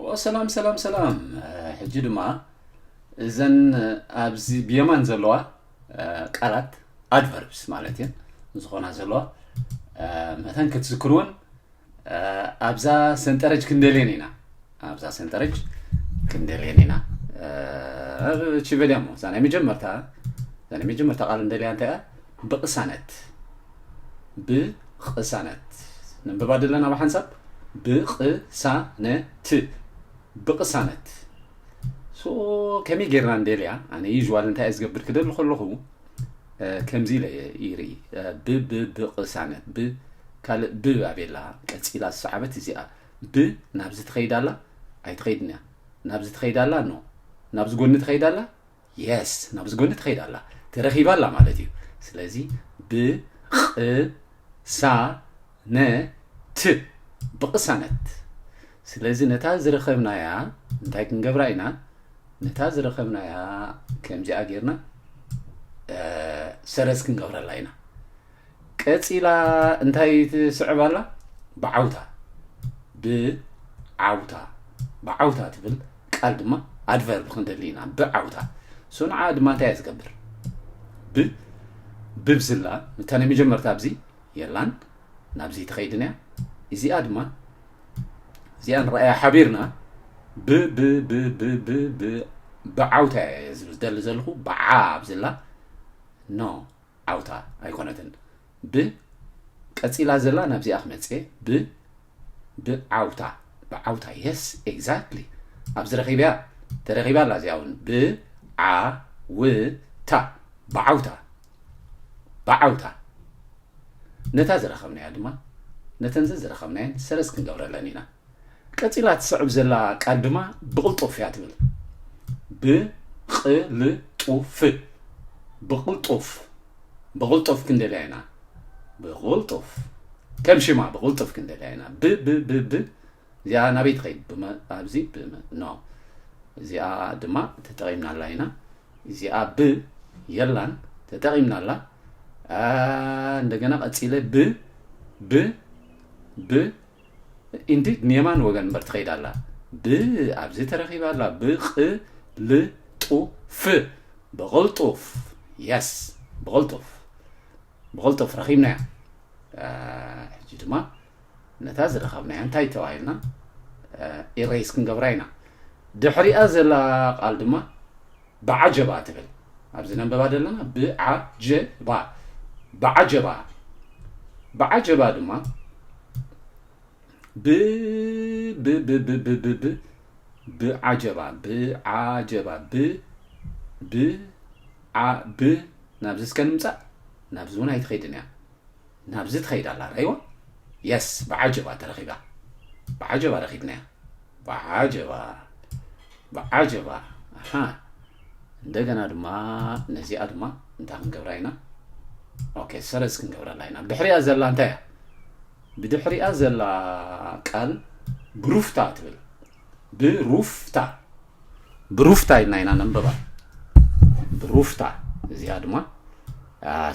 ኦ ሰላም ሰላም ሰላም። ሕጂ ድማ እዘን ኣብዚ ብየማን ዘለዋ ቃላት ኣድቨርብስ ማለት እየን ዝኾና ዘለዋ መታን ክትዝክርወን ኣብዛ ሰንጠረጅ ክንደልየን ኢና። ኣብዛ ሰንጠረጅ ክንደልየን ኢና። ቺ በልያ እሞ እዛ ናይ መጀመርታ እዛ ናይ መጀመርታ ቃል እንደልያ እንታይ እያ? ብቕሳነት። ብቕሳነት። ነንብባ ዘለና ብሓንሳብ። ብቕሳነት። ብቕሳነት። ሶ ከመይ ጌርና እንደልያ? ኣነ ዩዥዋል እንታይ እየ ዝገብር ክደሊ ከለኹ ከምዚ ኢለ ይርኢ። ብ ብ ብቕሳነት። ብ ካልእ ብ ኣቤላ ቀጺላ ዝሰዓበት እዚኣ። ብ ናብዚ ትኸይድ ኣላ? ኣይትኸይድን እያ። ናብዚ ትኸይድ ኣላ? ኖ። ናብዚ ጎኒ ትኸይድ ኣላ? የስ፣ ናብዚ ጎኒ ትኸይድ ኣላ። ተረኺባ ኣላ ማለት እዩ። ስለዚ ብቕሳነት። ብቕሳነት። ስለዚ ነታ ዝረኸብናያ እንታይ ክንገብራ ኢና? ነታ ዝረኸብናያ ከምዚኣ ጌርና ሰረዝ ክንገብረላ ኢና። ቀጺላ እንታይ ትስዕብ ኣላ? ብዓውታ። ብዓውታ። ብዓውታ ትብል ቃል ድማ ኣድቨርብ ክንደሊ ኢና። ብዓውታ። ሶ ንዓ ድማ እንታይ እያ ዝገብር? ብ ብብዝላ እታ ናይ መጀመርታ ኣብዚ የላን ናብዚ ትኸይድን እያ። እዚኣ ድማ እዚኣ ንረኣያ ሓቢርና ብ ብ ብ ብ ብ ብ ብዓውታ እየ ዝደሊ ዘለኹ። ብዓ ኣብዝላ ኖ ዓውታ ኣይኮነትን። ብ ቀጺላ ዘላ ናብዚኣ ክመጽእ ብ ብዓውታ ብዓውታ የስ ኤግዛክትሊ ኣብዚ ረኺብያ ተረኺባ ኣላ እዚኣ እውን ብዓውታ ብዓውታ ብዓውታ ነታ ዝረኸብናያ ድማ ነተን ዘዝረኸብናየን ሰረዝ ክንገብረለን ኢና። ቀጺላ ትስዕብ ዘላ ቃል ድማ ብቕልጡፍ እያ ትብል። ብቕልጡፍ። ብቕልጡፍ። ብቕልጡፍ ክንደልያ ኢና። ብቕልጡፍ። ከም ሽማ ብቕልጡፍ ክንደልያ ኢና። ብ ብ ብ ብ እዚኣ ናበይ ትኸይድ? ብመ- ኣብዚ ብመ- ኖ እዚኣ ድማ ተጠቒምናላ ኢና። እዚኣ ብ የላን ተጠቒምናላ። ኣ፣ እንደገና ቀጺለ ብ ብ ብ ኢንዲድ ንየማን ወገን እምበር ትኸይድ ኣላ። ብ ኣብዚ ተረኺባ ኣላ። ብቕልጡፍ ብቕልጡፍ የስ ብቕልጡፍ ብቕልጡፍ ረኺብናያ። ሕጂ ድማ ነታ ዝረኸብናያ እንታይ ተባሂልና ኢሬስ ክንገብራ ኢና። ድሕሪኣ ዘላ ቃል ድማ ብዓጀባ ትብል። ኣብዚ ነንበባ ዘለና ብዓጀባ ብዓጀባ ብዓጀባ ድማ ብ ብ ብ ብ ብ ብ ብ ብዓጀባ ብዓጀባ ብ ብ ዓ ብ ናብዚ እስከ ንምጻእ ናብዚ እውን ኣይትኸይድን እያ። ናብዚ ትኸይድ ኣላ ራይዋ የስ ብዓጀባ ተረኺባ። ብዓጀባ ረኺብናያ። ብዓጀባ ብዓጀባ ኣሃ እንደገና ድማ ነዚኣ ድማ እንታይ ክንገብራ ኢና? ኦኬ ሰረዝ ክንገብረላ ኢና። ብድሕሪኣ ዘላ እንታይ እያ? ብድሕሪኣ ዘላ ቃል ብሩፍታ ትብል። ብሩፍታ ብሩፍታ ኢልና ኢና ነንበባ። ብሩፍታ እዚኣ ድማ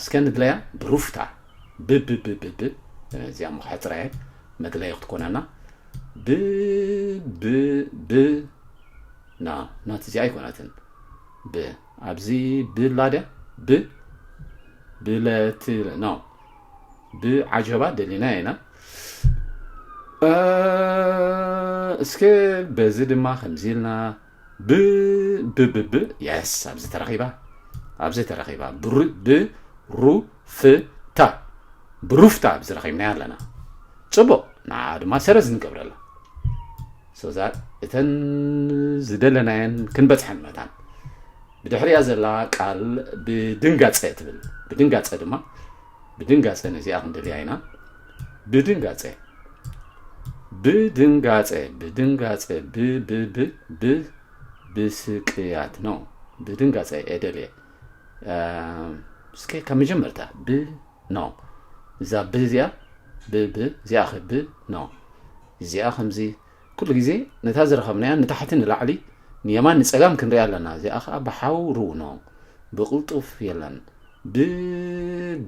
እስከ ንድለያ ብሩፍታ ብብብብብ እዚኣ ምክሕፅራየ መድለይ ክትኮነና ብብብ ና ናት እዚኣ ኣይኮነትን ብ ኣብዚ ብላ ድያ ብ ብለት ኖ ብዓጀባ ደሊና ኢና እስከ በዚ ድማ ከምዚ ኢልና ብ ብ ብ ብ የስ ኣብዚ ተረኺባ ኣብዚ ተረኺባ ብሩ ብ ሩ ፍ ታ ብሩፍታ ኣብዚ ረኺብናያ ኣለና። ጽቡቕ ንዓ ድማ ሰረዝ ንገብረላ። ሶዛ እተን ዝደለናየን ክንበጽሐን መታን ብድሕሪያ ዘላ ቃል ብድንጋጸ ትብል። ብድንጋጸ ድማ ብድንጋጸ ነዚኣ ክንደልያ ኢና። ብድንጋጸ ብድንጋጸ ብድንጋጸ ብ ብ ብ ብ ብስቅያት ነው። ብድንጋጸ እየ ደልየ እስከ ካብ መጀመርታ ብ ነው እዛ ብ እዚኣ ብ ብ እዚኣ ኸ ብ ነው እዚኣ ከምዚ ኩሉ ግዜ ነታ ዝረኸብናያ ንታሕቲ ንላዕሊ ንየማን ንጸጋም ክንሪኣ ኣለና። እዚኣ ኸኣ ብሓውሩ ነው ብቕልጡፍ የለን።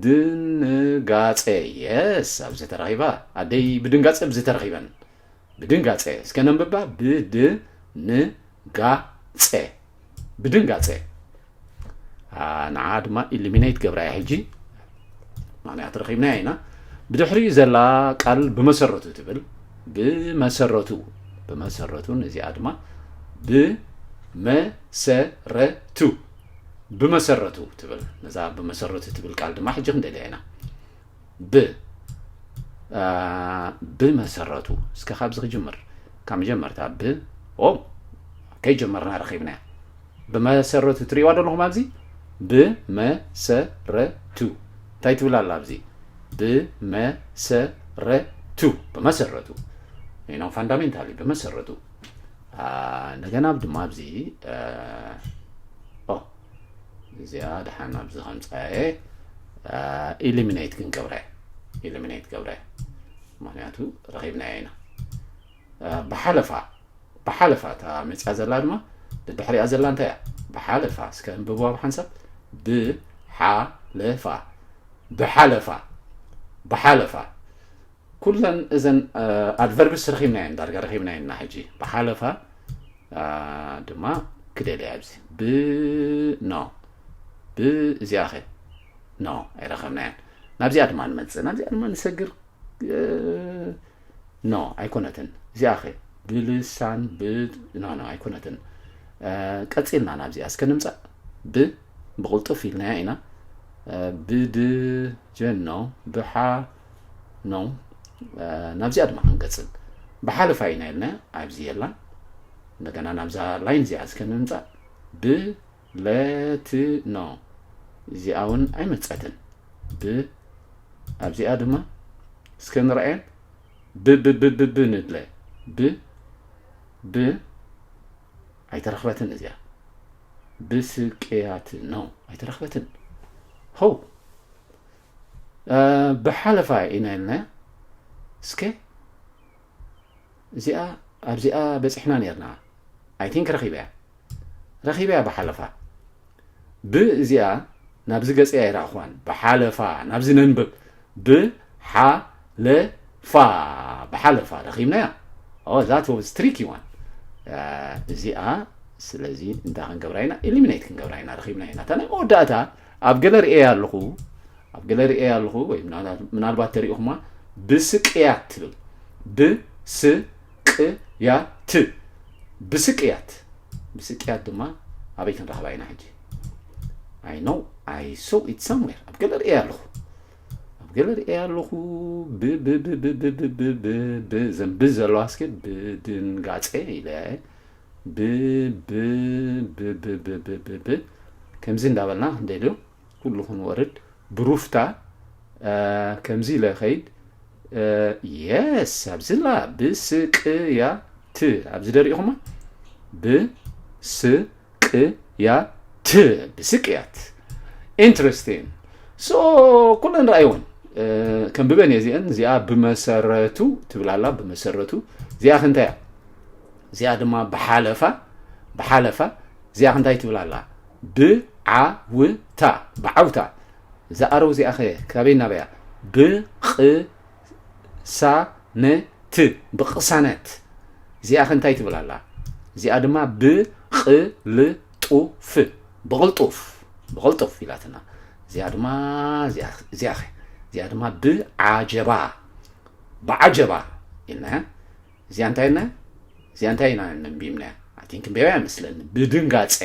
ብድንጋጸ የስ ኣብዚ ተረኺባ ኣደይ ብድንጋጸ ኣብዚ ተረኺበን ብድንጋጸ። እስከ ነንብባ። ብድንጋጸ። ብድንጋጸ። ንዓ ድማ ኢሊሚኔት ገብራያ ሕጂ፣ ምክንያቱ ረኺብናያ ኢና። ብድሕሪኡ ዘላ ቃል ብመሰረቱ ትብል። ብመሰረቱ፣ ብመሰረቱ። ነዚኣ ድማ ብመሰረቱ፣ ብመሰረቱ ትብል። ነዛ ብመሰረቱ ትብል ቃል ድማ ሕጂ ክንደልያ ኢና። ብ ብመሰረቱ። እስከ ካብዚ ክጅምር፣ ካብ መጀመርታ። ብ ኦ ከይጀመርና ረኺብናያ። ብመሰረቱ ትርእይዋ ዶ ኣለኹም ኣብዚ? ብመሰረቱ። እንታይ ትብል ኣላ ኣብዚ? ብመሰረቱ። ብመሰረቱ። ኖ ፋንዳሜንታሊ ብመሰረቱ። እንደገና ድማ ኣብዚ ኦ እዚኣ ደሓን ኣብዚ ከምፃየ ኢሊሚኔት ክንገብረ፣ ኢሊሚኔት ገብረ። ምክንያቱ ረኺብናያ ኢና። ብሓለፋ፣ ብሓለፋ እታ መፅያ ዘላ ድማ ድድሕሪኣ ዘላ እንታይ እያ? ብሓለፋ። እስከ እንብብዋ ብሓንሳብ። ብሓለፋ፣ ብሓለፋ፣ ብሓለፋ። ኩለን እዘን ኣድቨርብስ ረኺብናየን፣ ዳርጋ ረኺብናየን እና ሕጂ። ብሓለፋ ድማ ክደልያ ኣብዚ። ብ ኖ፣ ብ እዚኣ ኸ? ኖ፣ ኣይረኸብናያን። ናብዚኣ ድማ ንመጽእ፣ ናብዚኣ ድማ ንሰግር። ኖ፣ ኣይኮነትን። እዚኣ ኸ? ብልሳን፣ ብ ኖ፣ ኖ፣ ኣይኮነትን። ቀጺልና ናብዚኣ እስከ ንምጻእ። ብ ብቕልጡፍ ኢልናያ ኢና። ብድ ጀኖ፣ ብሓ ኖ። ናብዚኣ ድማ ክንቀጽል። ብሓለፋ ኢና ኢልና፣ ኣብዚ የላን። እንደገና ናብዛ ላይን እዚኣ እስከ ንምጻእ። ብ ለት ኖ፣ እዚኣ እውን ኣይመጸትን። ብ ኣብዚኣ ድማ እስከ ንርኣየን። ብ ብ ብ ብ ብ ንድለ። ብ ብ ኣይተረኽበትን እዚኣ። ብስቅያት ኖ፣ ኣይተረኽበትን። ሆው ብሓለፋ ኢና ኢልና። እስከ እዚኣ ኣብዚኣ በፂሕና ነርና። ኣይ ቲንክ ረኺበያ፣ ረኺበያ ብሓለፋ። ብ እዚኣ ናብዚ ገፀያ ኣይረኣኽዋን። ብሓለፋ ናብዚ ነንብብ። ብሓለፋ፣ ብሓለፋ ረኺብናያ። ኦ ዛት ወዝ ትሪኪ ዋን እዚኣ። ስለዚ እንታይ ክንገብራ ኢና? ኢሊሚኔት ክንገብራ ኢና። ረኺብና ኢና። እታ ናይ መወዳእታ ኣብ ገለ ርእየ ኣለኹ፣ ኣብ ገለ ርእየ ኣለኹ፣ ወይ ምናልባት ተሪእኹማ። ብስቅያት ትብል። ብስቅያት፣ ብስቅያት። ብስቅያት ድማ ኣበይ ክንረኽባ ኢና ሕጂ? I know, I saw it somewhere። ኣብ ገለ ርእየ ኣለኹ፣ ኣብ ገለ ርእየ ኣለኹ። ብ ብ ብ ብ ብ ብ ብ ብ ዘን ብ ዘለዋ እስኪ ብድንጋጼ ኢለ ብ ብ ብ ብ ብ ብ ብ ብ ከምዚ እንዳበልና ክንደልዮ ኩሉ ክንወርድ። ብሩፍታ ከምዚ ኢለ ኸይድ። የስ ኣብዚላ ብስቅያት ኣብዚ ደሪእኹማ። ብስቅያት፣ ብስቅያት። ኢንትረስቲንግ። ሶ ኩለን ረኣይወን። ከንብበን እየ እዚአን። እዚኣ ብመሰረቱ ትብል ኣላ። ብመሰረቱ እዚኣ ክንታይ እያ? እዚኣ ድማ ብሓለፋ፣ ብሓለፋ። እዚኣ ክንታይ ትብል ኣላ? ብዓውታ፣ ብዓውታ። እዛ ኣረው እዚኣ ኸ ካበይ ናበያ? ብቕሳነት፣ ብቕሳነት። እዚኣ ኸ እንታይ ትብል ኣላ? እዚኣ ድማ ብቕልጡፍ፣ ብቕልጡፍ፣ ብቕልጡፍ ኢላትና። እዚኣ ድማ እዚኣ ኸ፣ እዚኣ ድማ ብዓጀባ፣ ብዓጀባ ኢልና። እዚኣ እንታይ ኢልና? እዚኣ እንታይ ኢና ነንቢብና? ኣይ ቲንክ እንበያ ይመስለኒ። ብድንጋጸ፣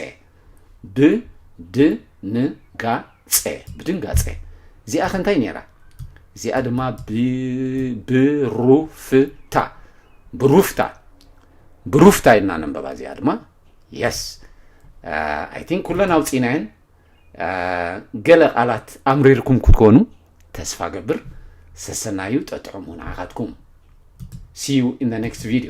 ብድንጋጸ፣ ብድንጋጸ። እዚኣ ከ እንታይ ነይራ? እዚኣ ድማ ብ-፣ ብሩፍታ፣ ብሩፍታ፣ ብሩፍታ ኢልና ነንበባ። እዚኣ ድማ የስ። ኣይ ቲንክ ኩለን ኣውፂናየን። ገለ ቃላት ኣምሪርኩም ክትኮኑ ተስፋ ገብር። ሰሰናዩ ጠጥዑሙ ንዓኻትኩም። See you in the next video።